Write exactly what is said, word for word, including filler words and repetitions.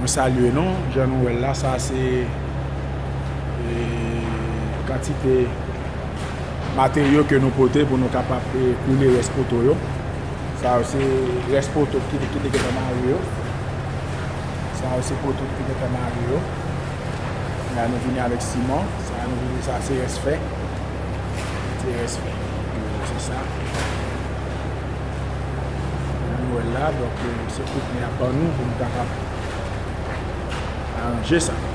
Mwen salye nou, jan nou wè l la, sa se e, kantite materyo ke nou pote pou nou kapab e, koule rès poto yo. Sa yo se rès poto ki, ki te gentan mare yo. Sa yo se poto ki te gentan mare yo. La nou vini avèk siman. Sa nou vini, sa se rès fè. Se rès fè. Se sa. Nou wè l la, donk e, se kout men ap ban nou pou nou kapab aranje sa.